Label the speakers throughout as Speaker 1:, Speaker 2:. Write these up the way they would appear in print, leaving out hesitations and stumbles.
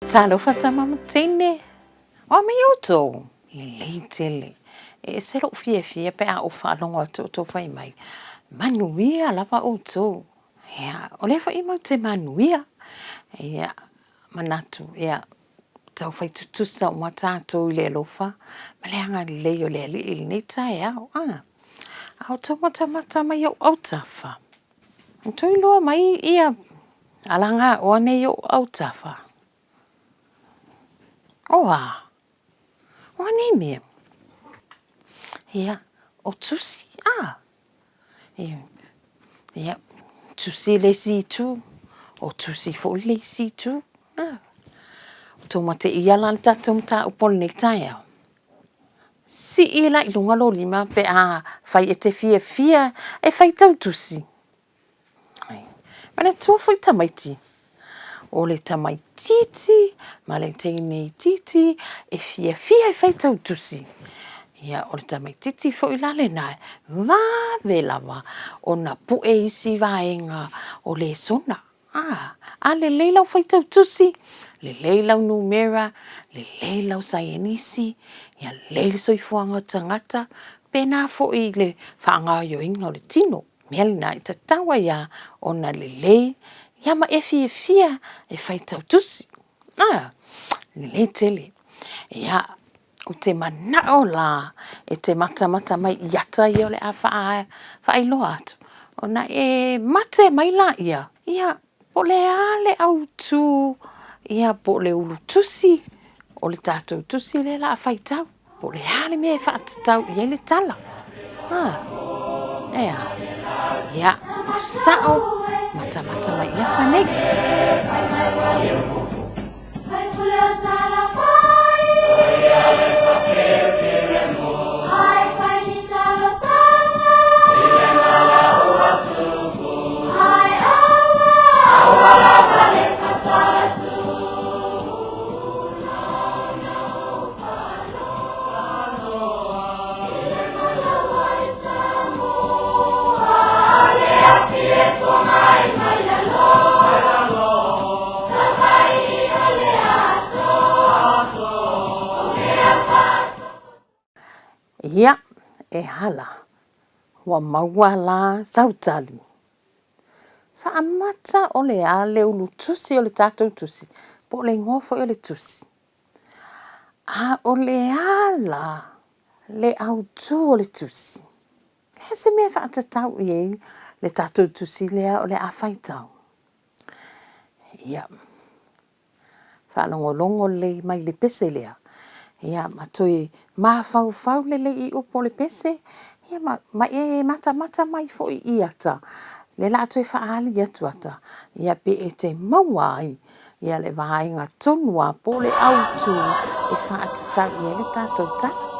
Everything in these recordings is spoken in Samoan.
Speaker 1: Talofa tama ma teine. Oa mai outou. Lelei tele. E ese lou fiafia pe a ou faalogo atu outou fai mai, Manuia lava outou. Ia, o lea foi matou te manuia. Ia, manatu, ia, tau fai tutusa uma tatou i le alofa ma le agalelei o le Alii i lenei taeao. A, a outou matamata mai i ou autafa, Outou iloa mai ia alagaoa nei i ou autafa. O a? O a nei mea? Ia, o tusi, a? Ia, ia, tusi le isi itu, o tusi foi le isi itu, a? Outou mate ia la le tatou mataupu o lenei taeao. Sii la i luga lou lima pe a fai e te fiafia e faitau tusi. Manatua foi tamaiti, o le tamaitiiti ma le teine itiiti e fiafia e faitau tusi. Ia, o le tamaitiiti foi la lena, vave lava ona pue isi vaega o lesona. A, a lelei lau faitau tusi, lelei lau numera, lelei lau saienisi, ia lelei le soifuaga o tagata, pēnā foi i le faagaoioiga o le tino. Mea lena e tatau ai lava ona lelei, ia ma e fiafia e faitau tusi. A, lelei tele. Ia, ou te manao la e te matamata mai i ata ia o le a faailoa atu, ona e mate mai laia, ia, po o le a le autu, ia, po o le ulu tusi o le tatou tusi lea o le a faitau, po o le a le mea e faatatau i ai le tala. A, e a? Ia, sao, matamata mai i ata nei. Ia, e hala, ua maua la sau tali. Faamata o le a le ulu tusi o le tatou tusi, po o le igoa foi o le tusi. A o le a la le autū o le tusi? Le a se mea e faatatau i ai le tatou tusi lea o le a faitau? Ia, faalogologo lelei mai i le pese lea, ia ma toe mafaufau lelei i upu o le pese, ia ma, ma e matamata mai foi i ata, lea o le a toe faaali atu ata, ia pe e te maua ai ia le vaega tonu lava po o le autū e faatatau i ai le tatou tala.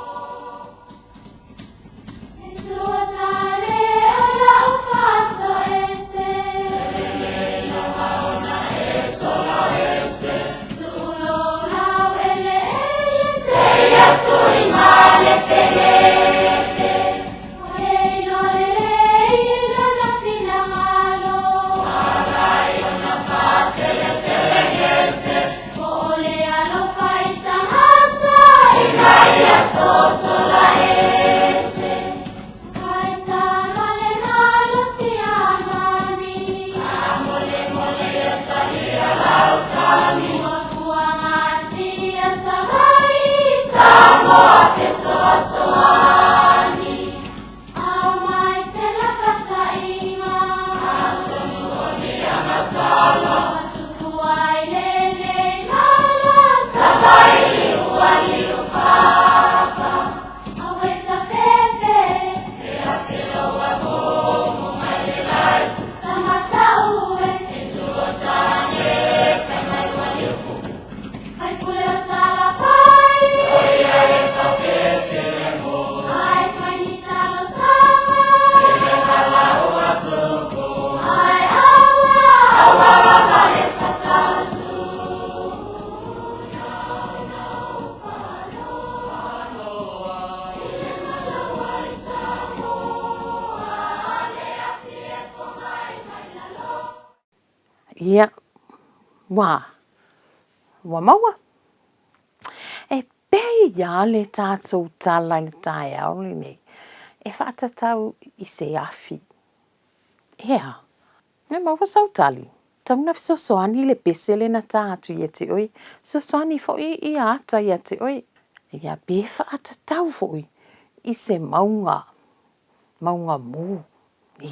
Speaker 1: Ia, ua, Ua maua? E pei a le tatou tala i le taeao lenei e faatatau i se afi. Ea? E maua sau tali? Tatau ona fesoasoani le pese lea na ta atu ia te oe, fesoasoani foi ia ata ia te oe. Ia pe faatatau foi i se mauga, mauga mū.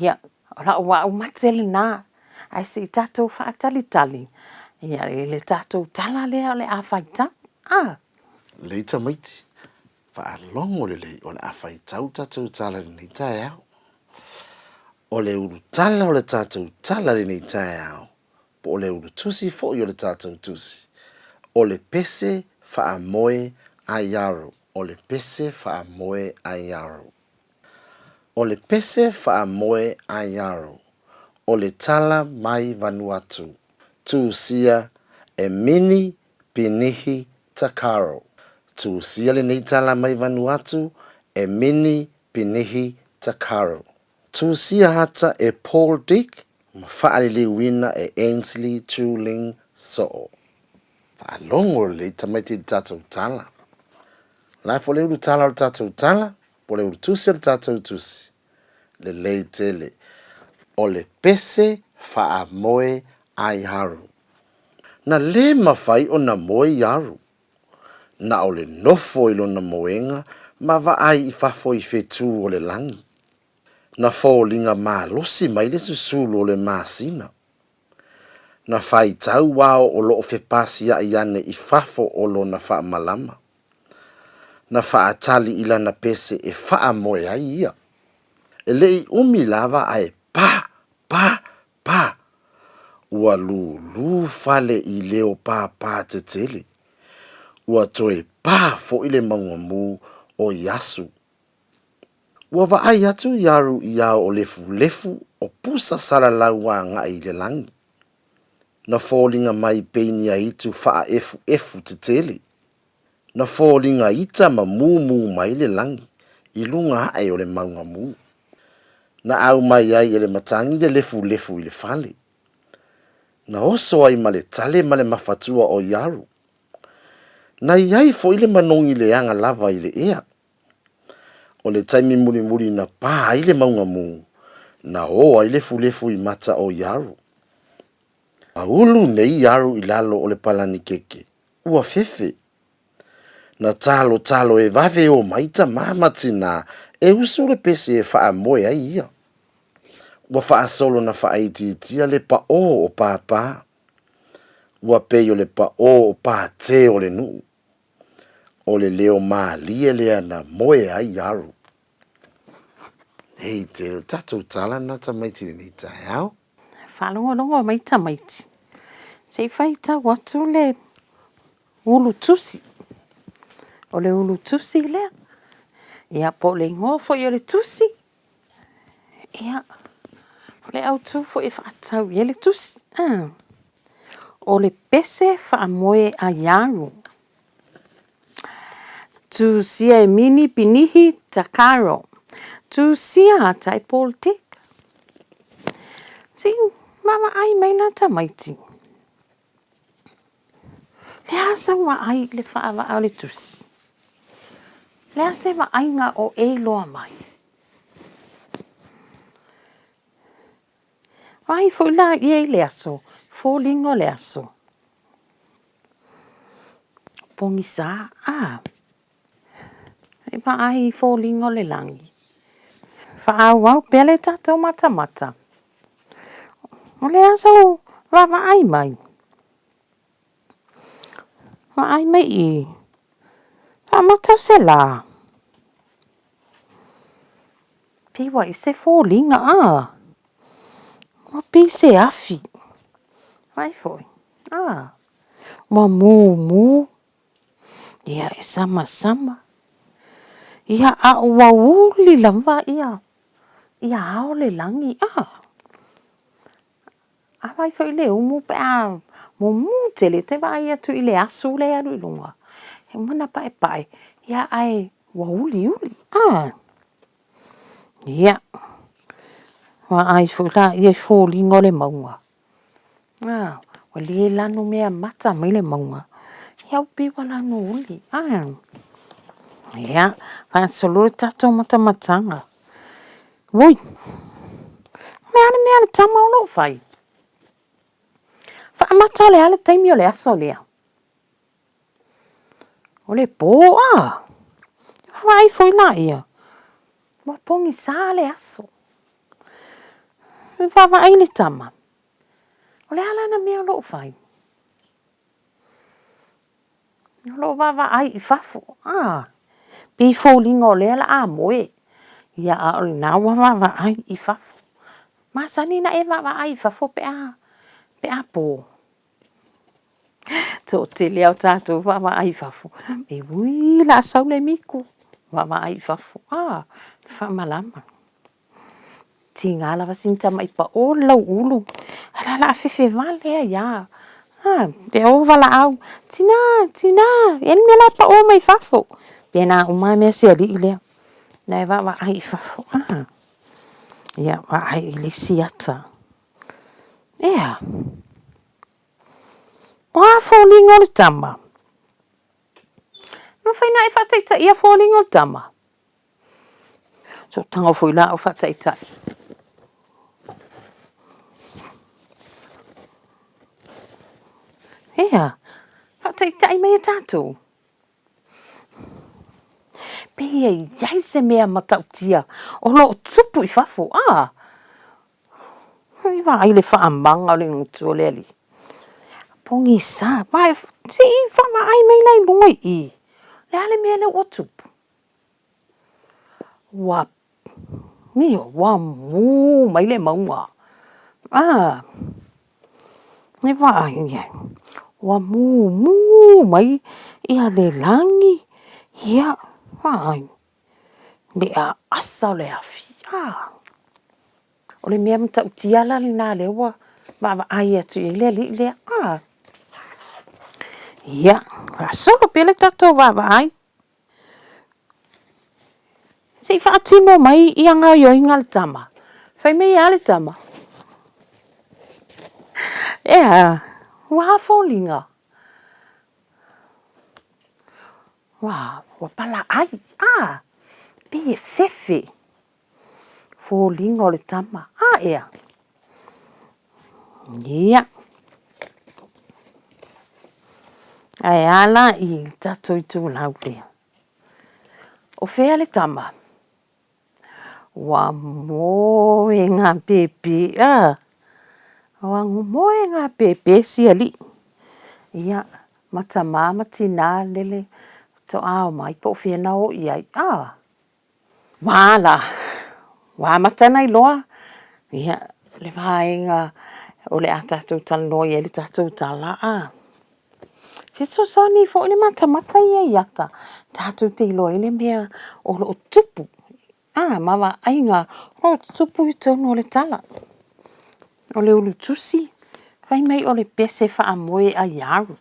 Speaker 1: Ia, o la'u a'u mate lena, ae se i tatou faatalitali ia i le tatou tala lea o le a faitau. A!
Speaker 2: Lelei tamaiti, faalogo lelei o le a faitau tatou tala i lenei taeao. O le ulutala o le tatou tala i lenei taeao, po o le ulutusi foi o le tatou tusi, o le pese faamoe a Yarrow. O le pese faamoe a Yarrow. O le pese faamoe a Yarrow. O le tala mai Vanuatu. Tusia e Mini Pinihi Takaro. Tusia lenei tala mai Vanuatu e Mini Pinihi Takaro. Tusia ata e Paul Dick ma faaliliuina e Ainsley Chu Ling So'o. Faalogo lelei tamaiti i le tatou tala. La po le ulu tala o le tatou tala, po le ulu tusi o le tatou tusi. Lelei tele. O le pese faamoe a Yaru. Na le mafai ona moe Yaru. Na o le nofo i lona moega ma vaai i fafo i fetu o le lagi. Na foliga malosi mai le susulu o le masina. Na faitau ao o lo o fepasiaʻi ane i fafo o lona faamalama. Na faatali i lana pese e faamoe ai ia. E le i umi lava ae pa! Pa! Pa! Ua lūlū fale i leo pāpā tetele. Ua toe pā foi le mauga mū o Iasu. Ua vaai atu Iaru i ao o lefulefu o pusa salalau agai i le lagi. Na foliga mai pei ni aitu faaefuefu tetele. Na foliga ita ma mūmū mai le lagi i luga ae o le mauga mū. Na au mai ai e le matagi le lefulefu i le fale. Na oso ai ma le tale ma le mafatua o Iaru. Na i ai foi le manogi leaga lava i le ea. O le taimi mulimuli na pā ai le mauga mū, na ō ai lefulefu i mata o Iaru. A ulu nei Iaru i lalo o le palanikeke, ua fefe. Na talotalo e vave ō mai tamā ma tinā e usu le pese e faamoe ai ia. Ua faasolo na faaitiitia le paʻō o Pāpā. Ua pei o le paʻō o Pātē o le nuu. O le leo mālie lea na moe ai Iaru. Hei te tatou tala na tamaiti lenei taeao.
Speaker 1: Faalogologo mai tamaiti, se i faitau atu le ulu tusi. O le ulu tusi lea. Ia, po o le igoa foi o le tusi. Ia, o le autū foi e faatatau i ai le tusi. Ah. O le pese faamoe a Iaru. Tusia e Mini Pinihi Takaro. Tusia ata e Paul Dick. Se i vaavaai mai la tamaiti. Le a sau vaai i le faavaa o le tusi? Le a se vaaiga o e iloa mai? Vaai foi la ia i le aso, foliga o le aso. Pogisa, a. E vaai i foliga o le lagi. Faaauau pea le tatou matamata. O le a sau vaavaai mai? Vaai mai i. Faamata o se lā. Pei ua i se foliga, a. Ua pei se afi. Vaai foi, a. Ua mumu. Ia, e samasama. Ia, a ua uli lava ia, ia ao le lagi, a. A vaai foi le umu pe a mumu tele, te vaai atu i le asu lea e alu i luga. E uma ona paepae, ia ae ua uliuli, a. Ia, vaai foi laia i foliga o le mauga. A, ua le lanu mea mata mai le mauga. Ia ua pei ua lanu uli. Ah. Ia, faasolo le tatou matamataga. Ui! O le a le mea a le tama o lo o fai? Faamata le a le taimi o le aso lea? O le po a? Vaavaai foi laia, ua pogisa le aso. Vaavaai le tama, o le a lana mea o lo o fai? O lo o vaavaai i fafo, a, pei e foliga o lea o le a moe, ia a o lena ua vaavaai i fafo. Masani ona e vaavaai i fafo pe a, pe a po? Toatele lava o tatou e vaavaai i fafo, ui o le a sau le miku, vaavaai i fafo, a, faamalama. Tiga lava sina tamai pao le lauulu, ae la o le a fefe vale ai lava. A, e o valaau, tina, tina, e i ai le mea la e pao mai fafo. E pena uma lava mea a si alii lea, o la e vaavaai i fafo. A, ia vaai i le isi ata. Ea, o a foliga o le tama? E mafai ona e faataitaia foliga o le tama? Sootaga foi la au faataitai. Ea, faataitai mai e tatou. Pei e i ai se mea matautia o lo o tupu i fafo, a? I vaai le faamaga o le gutu o le alii. Pogisa, se i vaavaai mai la i luga i i, o le a le mea lea ua tupu? Ua ioe, ua mū mai le mauga. A, e vaai i ai, ua mūmū mai ia le lagi, ia, vaai, le aasa o le afi, a. O le mea matautia la lena lea ua vaavaai atu i ai le alii lea, a. Ia, faasolo pea le tatou vaavaai. Se i faatino mai ia gaoioiga a le tama. Fai mai e a le tama? E a, ua a foliga? Ua, ua palaai, a, pei e fefe. Foliga o le tama, a ea? Ia. Ae a la i tatou itulau lea? O fea le tama? Ua moe ngā pēpē, a. Ua moe ngā pēpē si alii. Ia, ma tamā ma tinā lele toa ao mai po o fea na o i ai, a. Wā la, ua amata ona iloa, ia, le vaega o le a tatou talanoa i ai le tatou tala, a. Fesoasoani foi le matamata ia i ata, tatou te iloa ai le mea o lo o tupu, a, ma vaaiga o lo o tupu i totonu o le tala. O le ulutusi, fai mai o le pese faamoe aiaru.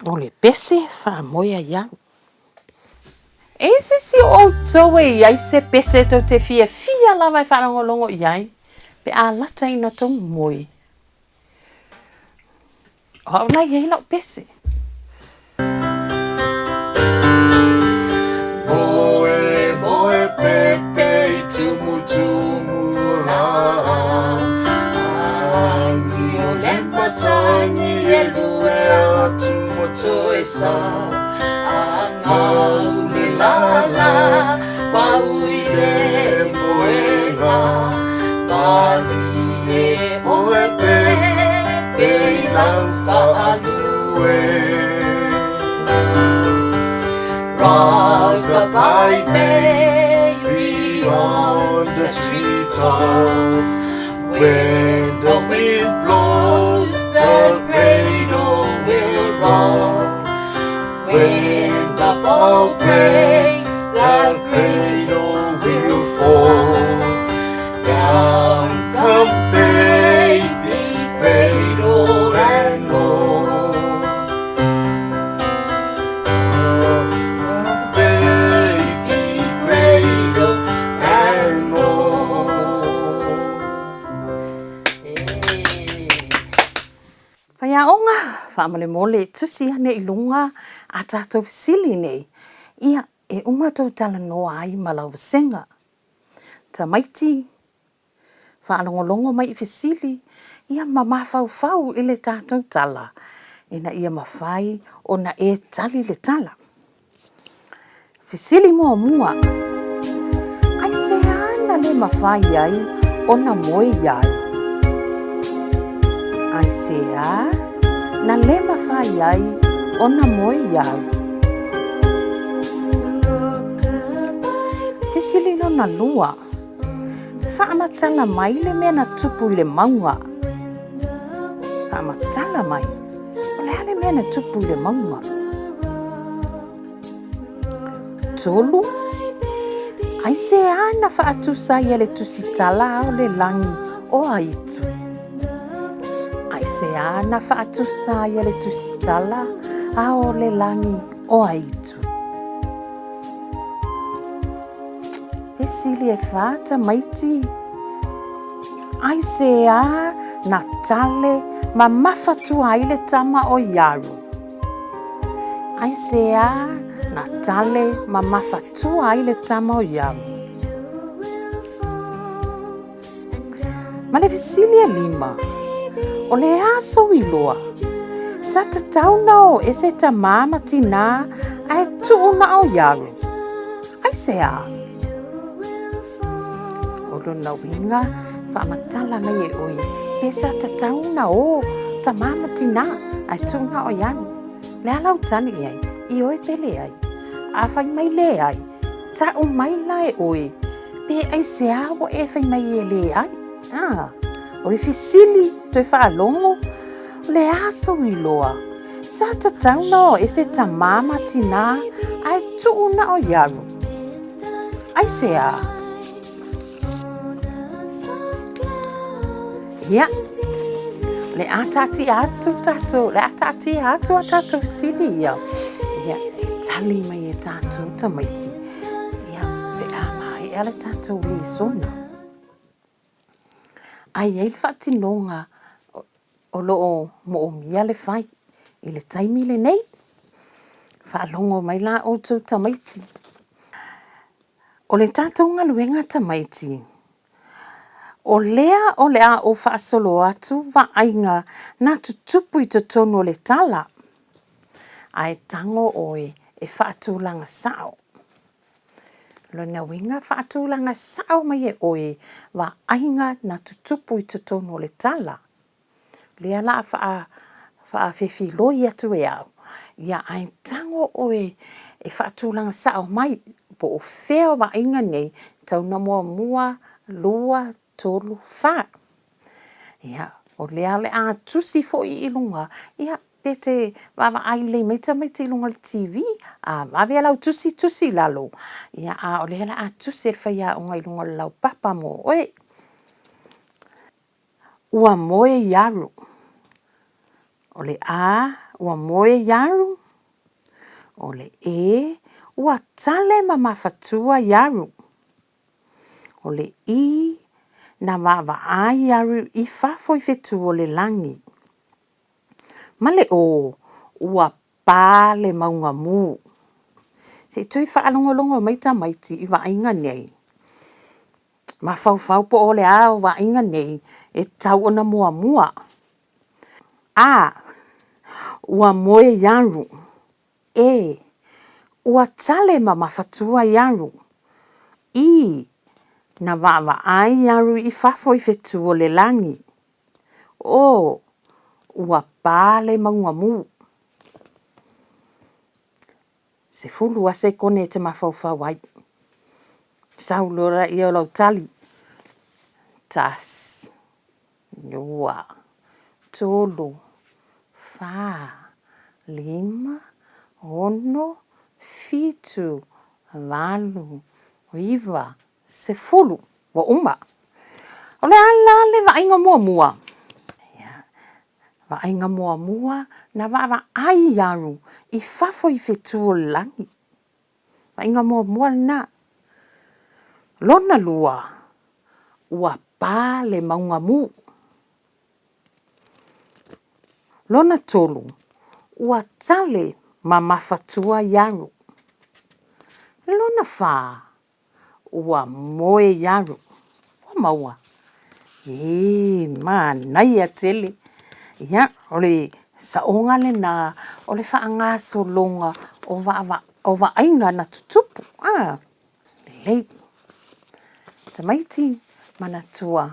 Speaker 1: O le pese faamoe aiaru. E i se isi o outou e i ai se pese tou te fiafia lava e faalogologo i ai pe a lata ina tou moe? O au la e i ai lau pese.
Speaker 2: Moe, moe pepe i tumutumu o la Angi o le matangi e lue atu mo toesa Angau le lala pau i le moenga Malie oe pepe i lau whaaluenga Rock-a-bye baby on the treetops When the wind blows the cradle will rock When the bough breaks the cradle will fall Down come baby cradle and all Come baby cradle and all.
Speaker 1: Faiaoga, faamolemole tusi ane i luga a tatou fesili nei, ia, e uma tou talanoa ai ma lau vasega. Tamaiti, faalogologo mai i fesili, ia ma mafaufau i le tatou tala, ina ia mafai ona e tali le tala. Fesili muamua, Aisea na le mafai ai ona moe Yaru? Aisea na le mafai ai ona moe Yaru? Fesili lona lua, Faamatala mai le mea na tupu i le mauga. Faamatala mai, o le a le mea na tupu i le mauga? 3. Aisea na faatusa ai e le Tusitala ao le lagi o Aitu? Aisea na faatusa ai e le Tusitala ao le lagi o Aitu? Fesili e whā tamaiti. Aisea na tale ma mafatua ai le tama o Iaru? Aisea na tale ma mafatua ai le tama o Iaru? Ma le fesili e lima, o le a sou iloa? Sa tatau na o ese tamā ma tinā ae tuu na o Iaru. Aisea? O lona uiga, faamatala mai e oe, pe sa tatau na o tamā ma tinā ae tuu na o Iaru. Le a lau tali i ai, ioe pe leai. A fai mai leai, ta'u mai la e oe, pe aisea ua e fai mai e leai? A, o le fesili toe faalogo, o le a sou iloa? Sa tatau na o ese tamā ma tinā ae tuu na o Iaru. Aisea? Ia, le a taatia atu tātou, le a taatia atu a tātou fesili ia. Ia, e tali mai e tātou tamaiti. Ia, pe a maea le tātou lesona. Ai ai le faatinoga o lo o moomia le fai i le taimi lenei. Faalogo mai la outou tamaiti. O le tatou galuega tamaiti, o lea o le a ou faasolo atu vaaiga na tutupu i totonu o le tala, ae tago oe e faatulaga sao. Lona uiga, faatulaga sao mai e oe vaaiga na tutupu i totonu o le tala. Lea la a faa, faafefiloi atu e au, ia ae tago oe e faatulaga sao mai, po o fea o vaaiga nei, tau na muamua, 2, 3, 4. Ia, o lea o le a tusi foi i luga, ia, pe te vaavaai lelei mai tamaiti i luga o le TV, a vave a lau tusi, tusi i lalo. Ia, a o lea o le a tusi e le faiaoga i luga o le laupapa mo oe. Ua moe Iaru. O le A, ua moe Iaru. O le E, ua tale ma mafatua Iaru. O le I, na vaavaai Iaru i fafo i fetu o le lagi. Ma le O, ua pā le mauga mū. Se i toe faalogologo mai tamaiti i vaaiga nei. Mafaufau po o le a o vaaiga nei e tau ona muamua. A. Ua moe Iaru. E. Ua tale ma mafatua Iaru. I. Na vaavaai Iaru i fafo i fetu o le lagi. O. Ua pā le mauga mū. 10 a sekone e te mafaufau ai. Sau loa ia o lau tali. Tas, lua, tolu, fa, lima, ono, fitu, valu, iva, 10. Ua uma. O le a la le vaaiga muamua? Ia, Vaaiga muamua na vaavaai au i fafo i fetu o le lagi. Vaaiga muamua lena. Lona lua, ua pā le mauga mū. Lona tolu, ua tale mamafatua Iago. Lona whā, ua moe Iago. Ua maua. E, manaia tele. Ia, o le saoga lena o le faagasologa o vaava, o vaaiga na tutupu. A, lelei. Tamaiti, manatua,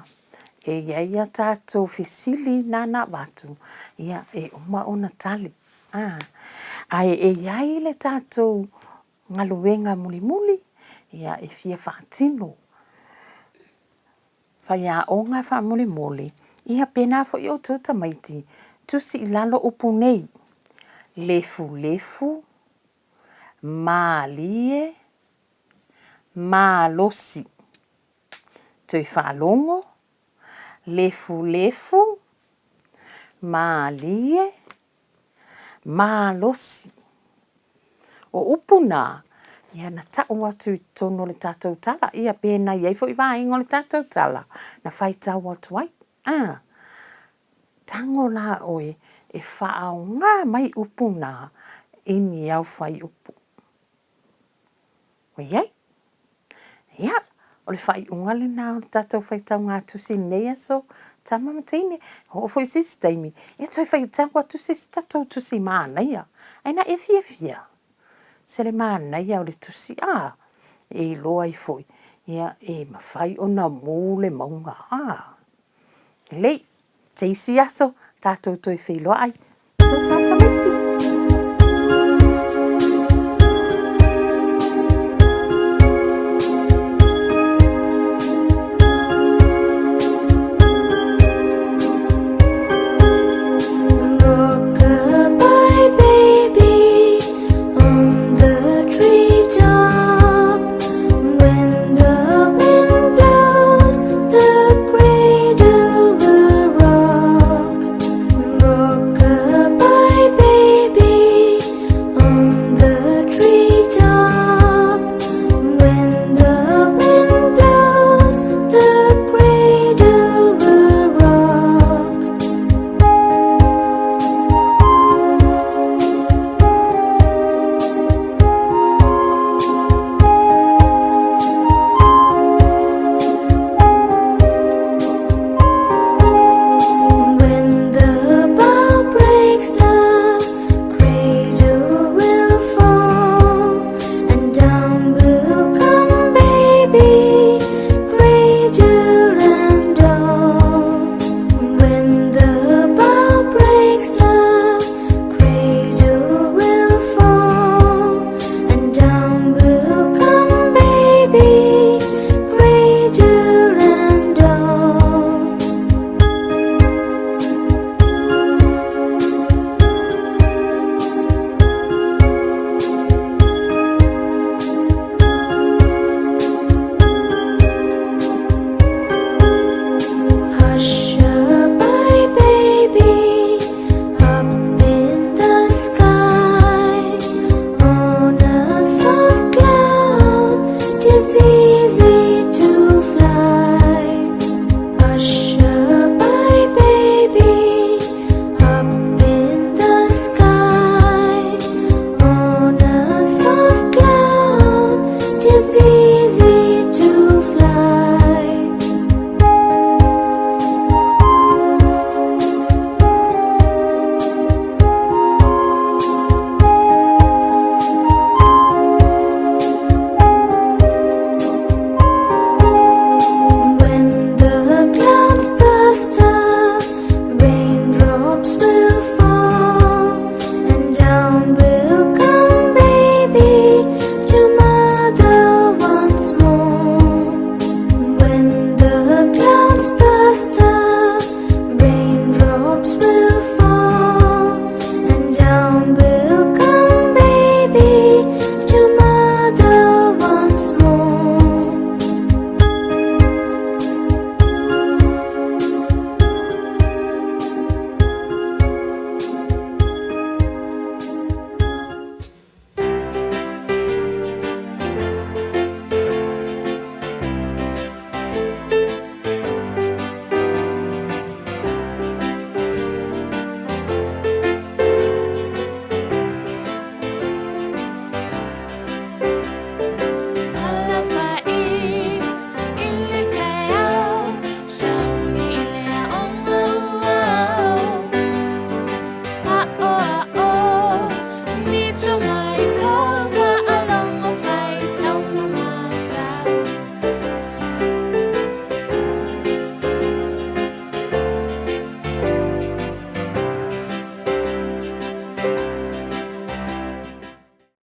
Speaker 1: e i ai a tatou fesili nana avatu, ia, e uma ona tali. A, ae e i ai le tatou galuega mulimuli, ia, e fia faatino. Faiaoga faamolemole, ia pēnā foi outou tamaiti, tusi i lalo upu nei, lefulefu, mālie, malosi. Toe faalogo, lefulefu, mālie, malosi. O upu nā, ia na taʻu atu i totonu o le tātou tala, ia pēnā i ai foi vaega o le tātou tala, na faitau atu ai. A, tango la ʻoe e faaaoga mai upu nā i ni au fuaiupu. Ua i ai? Ia, o le faaiuga lena o le tatou faitauga tusi i lenei aso, tama ma teine. Oo foi se isi taimi, e toe faitau atu se isi tatou tusi manaia. Ae na e fiafia? Se le manaia o le tusi, a, e iloa ai foi, ia, e mafai ona mu le mauga, a. Lelei, se isi aso tatou toe feiloai. Tofa tamaiti.